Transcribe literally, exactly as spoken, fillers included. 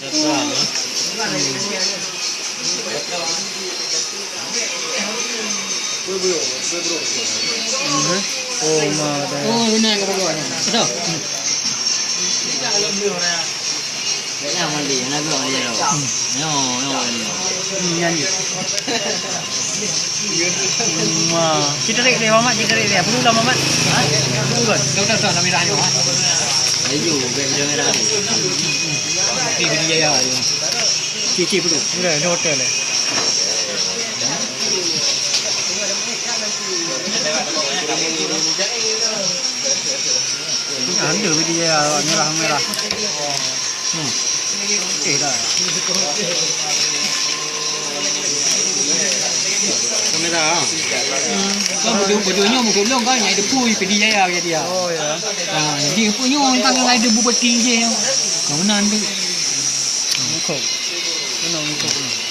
Mhm. Oh, ma, dah. Oh, benar kata kau ni. Betul. Baiklah, Mali. Mana kau, Mali, kau? Hmm. Yo, yo, Mali. Hmm, nyanyi. Wah. Kita tarik dia, Mamat. Kita tarik dia. Perlu lah, Mamat. Ha? Perlu kan? Dah, dah, dah, dah merah ni, ha? Ayo, biar dia merah ni. Okey, beli jaya, ayo. Okey, okey, perlu. Udah, di hotel, eh. Ada beli jaya, merah-merah. Hmm. Eh, dah. Kamera, ha? Hmm. Kan beudôh, beudôh nyoe meukeulong kan, nyang deupui Pidie Jaya jadi, ya. Oh, ya. Ha, jadi deupui nyoe kan ngon debu peti je. Ka meunan tu. Mukong. Mana mukong?